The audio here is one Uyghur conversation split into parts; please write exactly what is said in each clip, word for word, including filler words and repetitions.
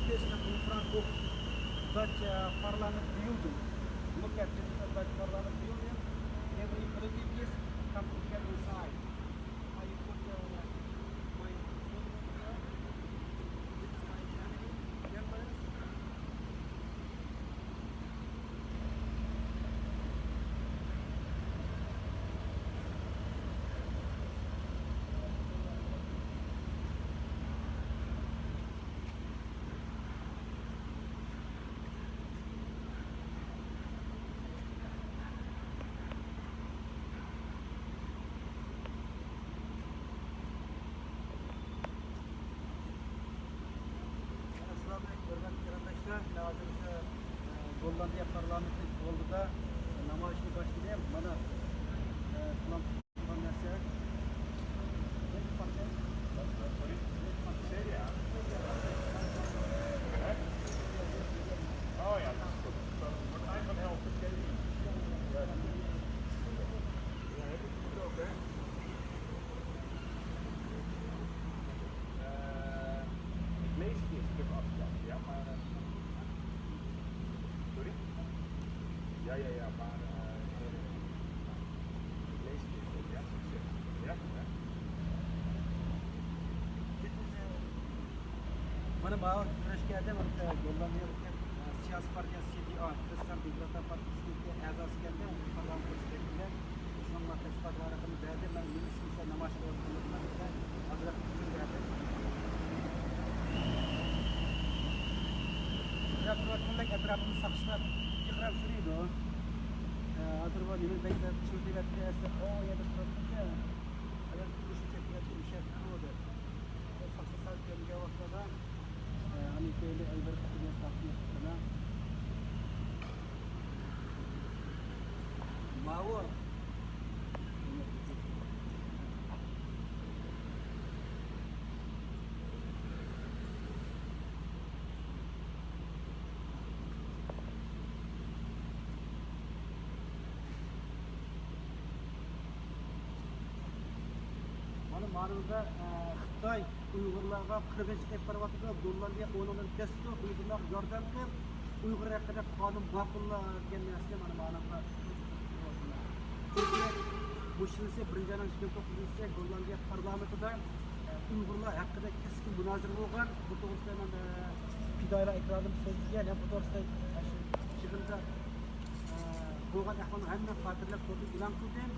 This is in front of Dutch uh, Parliament building. Look at this uh, Dutch Parliament building. Every politician come to get inside. I put uh, my phone number. This is my family members. ئەسسالامۇئەلەيكۇم، ھۆرمەتلىك قېرىنداشلار. مەن ھازىر شۇ، ئە، گوللاندىيە پارلامېنتىنىڭ ئالدىدا نامايىشنى باشلىدىم. مانا، ئە، سالام. Äh, het meeste is terug afstand, ja, maar, eh, sorry? Ja, ja, ja, maar, eh, nee, nee, nee. Het meeste is terug, ja, ik zeg, ja, ja. Mana ماۋۇ كۈرەشكە ئادەم، گوللاندىيەلىك سىياسىي پارتىيە سى دى ئا، كىرىستىيان دېموكراتلار پارتىيىسىنىڭكى ئەزاسى كەلدى، پارلامېنت كۆرسىتىلگەن. شۇنىڭ بىلەن تەشۋىقات ۋارىقىنى بەردى. مەن نېمە ئۈچۈن شۇنداق نامايىش قىلىۋاتقانلىقىنى ئازراق ئۇچۇر بەردى. ئەتراپىمىز ساقچىلار تېخىراق يۈرىدۇ. ھازىر بۇ نېمە بەكرەك چىلتىۋەتتى، ئەسلى ئۇ يەردە تۇرۇپتىكەن. ئايال تۇرۇشى چەكلەپ ئىشەپ قىلىۋاتىدۇ. ساقچى سەل كۆرمىگەن ۋاقتىدا، ئەنە كۆيدە ئەلبەرت قىلىپ ساقچىنى قىلىنا. ماۋۇ. مانا مانىڭدا، ئە، خىتاي ئۇيغۇرلارغا قىرغىنچىلىق ئېلىپ بېرىۋاتىدۇ. گوللاندىيە ئۇنىڭدىن تېزتۇ، ئۇيغۇرلارغا ياردەم قىل، ئۇيغۇر ھەققىدە قانۇن ماقۇللا دېگەن نەرسىنى مانا مانىڭدا. تۈركىيە مۇشۇنىسى بىرىنچى ئاينىڭ يىگىرمە توققۇزىنچىسى گوللاندىيە پارلامېنتىدا، ئە، ئۇيغۇرلار ھەققىدە كەسكىن مۇنازىرە بولغان. بۇ توغرىسىدا مەن، ئە، پىدائىيلار ئېكرانىدا سۆزلىگەن ھەم بۇ توغرىسىدا، ئە، شۇ يىغىندا، ئە، بولغان ئەھۋالنى ھەممە خاتىرىلەپ تۇردۇم، ئېلان قىلدىم.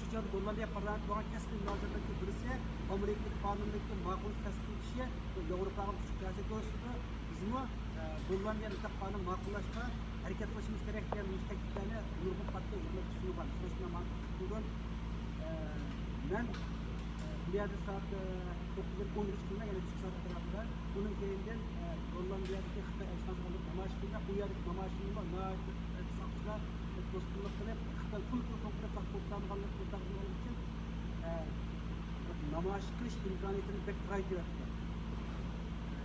شۇ چاغدا گوللاندىيە پارلامېنتى بولغان كەسكىن مۇنازىرىلەرنىڭ بىرسى ئامېرىكىدىكى قانۇننىڭكى ماقۇل تەستىقلىشى ياۋروپاغا كۈچلۈك تەسىر كۆرسىتىدۇ. بىزمۇ، ئە، گوللاندىيەنى قانۇن ماقۇللاشقا ھەرىكەت قىلىشىمىز كېرەك دېگەن مۇشۇ تەكلىپلەرنى نۇرغۇن پارتىيە ھۆكۈمەتكە سۇنغان. شۇنىڭ ئۈچۈن مەن مانا تەكلىپ قىلدىم. ئە، مەن، ئە، بۇ يەردە سائەت، ئە، توققۇزدىن ئون ئۈچ كۈنى، يەنى ئىككى سائەت ئەتراپىدا. ئۇنىڭ كېيىندىن، ئە، گوللاندىيەدىكى خىتاي ئەلچىخانىسىنىڭ ئالدىدا نامايىش قىلدۇق. ئۇ يەردىكى نامايىشنىمۇ ناھايىتى ساقچىلار توسقۇنلۇق قىلىپ، خىتاي پۇل تېلېفون قىلىپ، ساقچى توختامىغانلىقى، توختامىغانلىقى ئۈچۈن، ئە، نامايىش قىلىش ئىمكانىيىتىنى بەك تايىتىۋەتتى.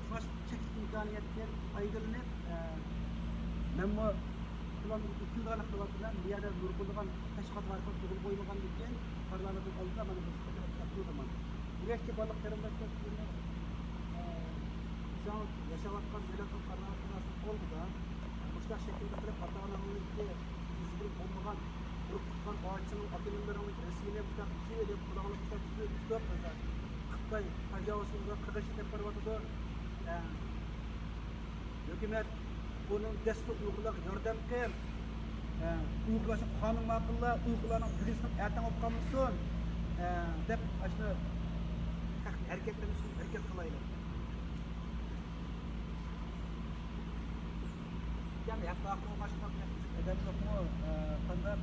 شۇڭا چەكلىك ئىمكانىيەتتىن پايدىلىنىپ، ئە، مەنمۇ پىلان ئىككىلدىغانلىق قىلىۋاتىمەن. بۇ يەردە نۇرغۇنلىغان تەشۋىقات ۋارىقىنى تۇغۇپ قويمىغاندىكىن، پارلامېنتنىڭ ئالدىدا مانا بۇ خىتاي تەكلىپ قىلدىم. بۇ يەردىكى بارلىق قېرىنداشلار، ئە، بىزنىڭ ياشاۋاتقان دۆلەتنىڭ پارلامېنت بىناسىنىڭ ئالدىدا مۇشۇنداق شەكىلدە قىلىپ، ئاتا-ئاناڭنىڭكى ئىزى بولمىغان، قۇرۇق تۇغقان ئاچىسىنىڭ، ئاكا-ئىنىلىرىڭنىڭ رەسىمىنى مۇشۇنداق كىيىۋېلىپ، قۇلاقلىرىنى مۇشۇنداق تۇتۇپ، تۇتۇپ، خىتاي تاجاۋۇزچىلىرىغا قىرغىنچىلىق ئېلىپ بېرىۋاتىدۇ. ئە، ھۆكۈمەت ئۇنىڭ دەستە ئۇيغۇرلارغا ياردەم قىل، ئە، ئۇيغۇرلار ئۈچۈن قانۇن ماقۇللا، ئۇيغۇرلارنىڭ بۈگۈنسىنىڭ ئەتەڭ بولۇپ قالمىسۇن، ئە، دەپ، ئاشۇ ھەرىكەتلىرىمىز ئۈچۈن ھەرىكەت قىلايلى. يەنى ھەق ھەققىغا باشقا ئادەم يوقمۇ؟ ئە، قانداق؟